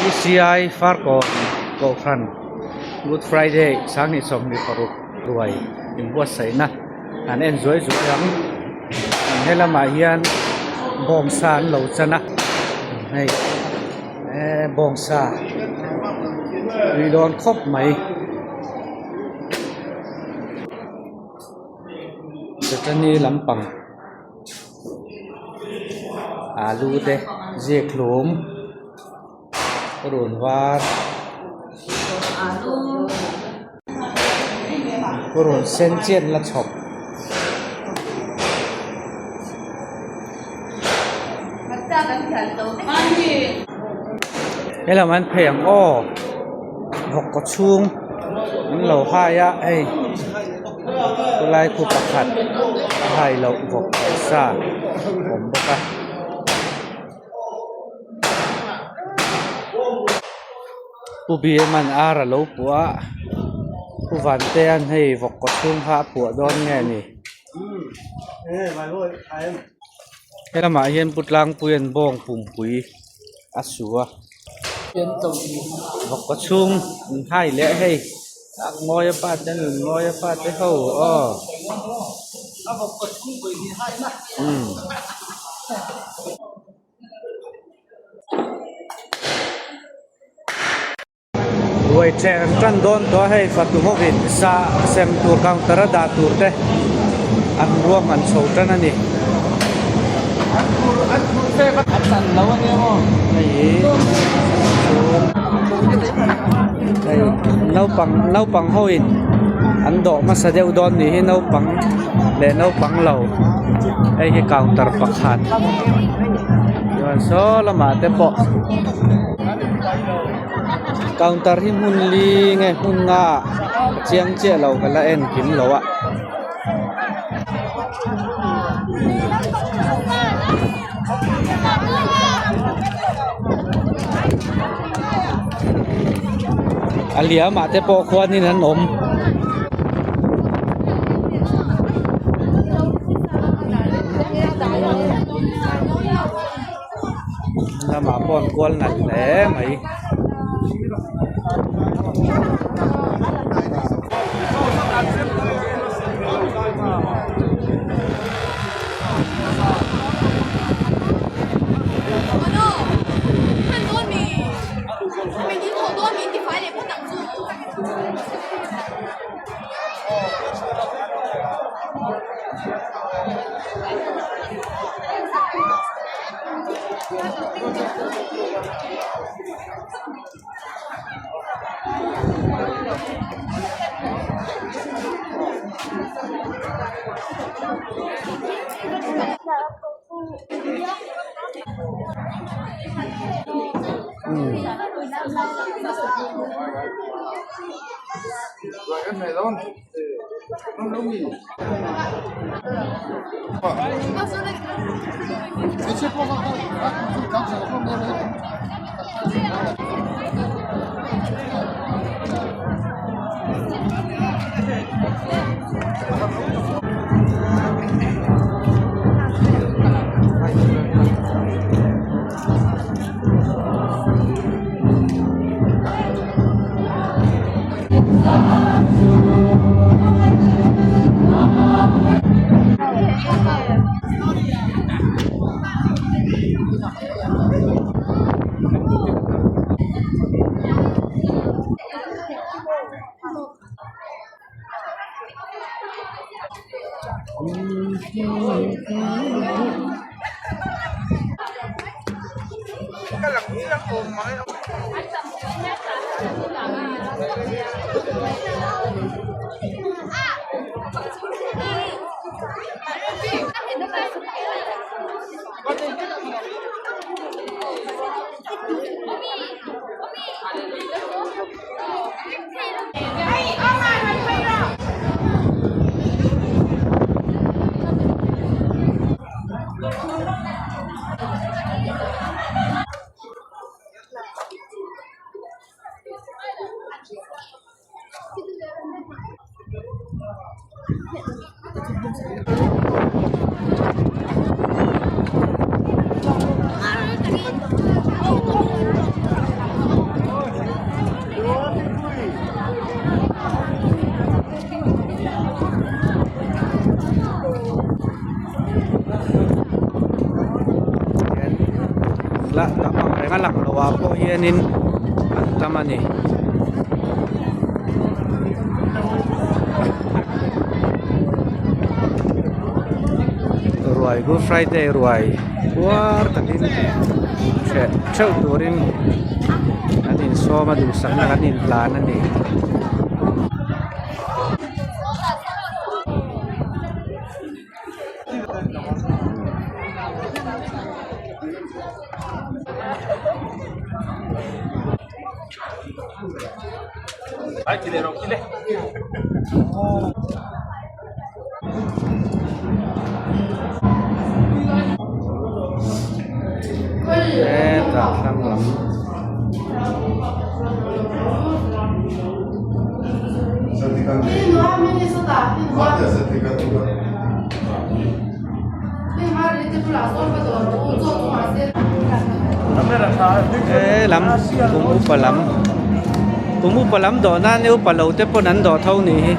PCI Farkawn Kohhran Good Friday sanghnih 26 ruai inbuatsaihna an en zuai zuai ang helamah hian bawngsa an lo chan a hei eee bawngsa tui dawn khawp mai. Chutani lampang alu te ziak hlum run var run sen chian la chhawp. Helam an phei ang aw vawk kaw chhung an lo hai a hei khawlai khu pakhat a hai loh vawk sa a awm bawk a. Pu Biaman ar a lo puah a Pu Vantea'n hei vawk kaw chhung kha a puah dawn nge ni. Helamah hian pu tlangpuia'n bawng pumpui a su a vawk chhung an hai leh a hei a ngawi a pa te nun ngawi a pa te ho aw umm. Ruai ṭheh an ṭan dawn tawh a hei fatu hovin sa sem tur counter a dah tur te an ruam an chho ṭan a ni. Hei naupang naupang hoin an dawh hmasa deuh dawn nih hi naupang leh naupang lo hei hi counter pakhat chuan saw lamah te pawh. Counter hi hmun li nge hmun nga a chiang chiah lo ka la en kim lo a. A liamah te pawh khuanin an awm. Lamah pawh an kual nalh hle mai. Eng a lang loh ah pawh hianin an tam a ni. Ruai Good Friday ruai puar takin hreh theuh turin an insawm a duhsakna kan inhlan a ni. Hetah thlang lam. He lam kum upa lam kum upa lam dawh nan e upa lo te pawn an dawh tho nih hi.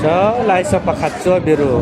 Saw lai saw pakhat chu a biru.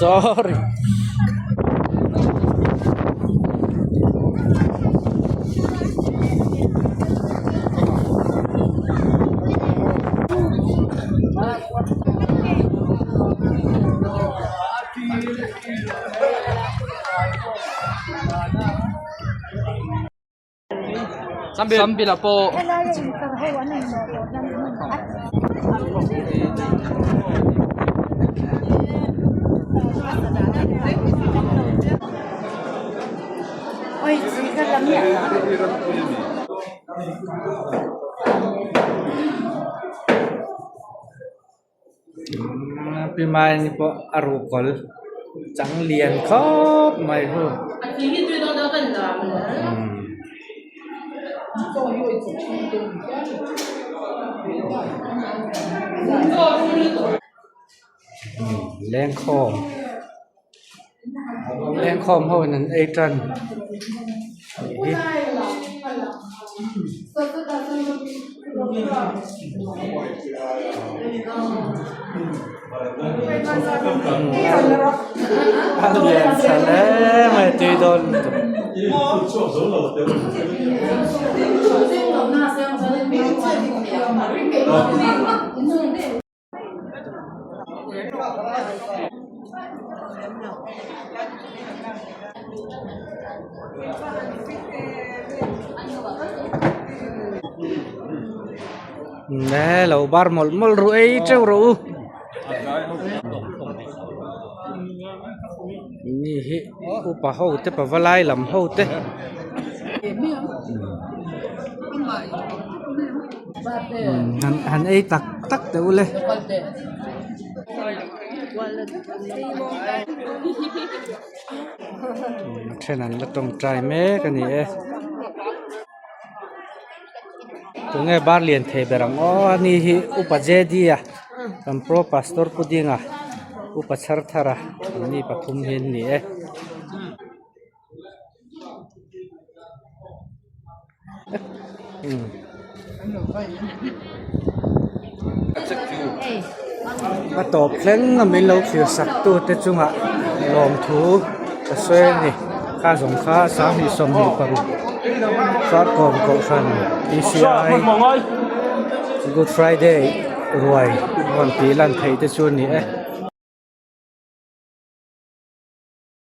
Sorry. Sambila pawh Pi Maini pawh a rukawl chang lian khawp mai hu. Lengkhawm lengkhawm ho in an ei tan anih hi. A lian tha hle mai tui dawn lutuk. Nge lo bar mawlh mawlh ru ei teuh rawh u mi hi upa ho te pavalai lam ho te. Han ei tak tak teh u le. A then an la tawngtai mek a ni e. Tunge bar lian thei ber ang aw ani hi upa JD a kan pro pastor pu dinga upa chhar thar a anni pathum hi an ni e. A tawp thleng a min lo thlir sak tu te chungah lawmthu ka sawi a ni kha zawng kha 2026 Farkawn Kohhran PCI Good Friday ruai rawn tih lan theih te chu a ni e.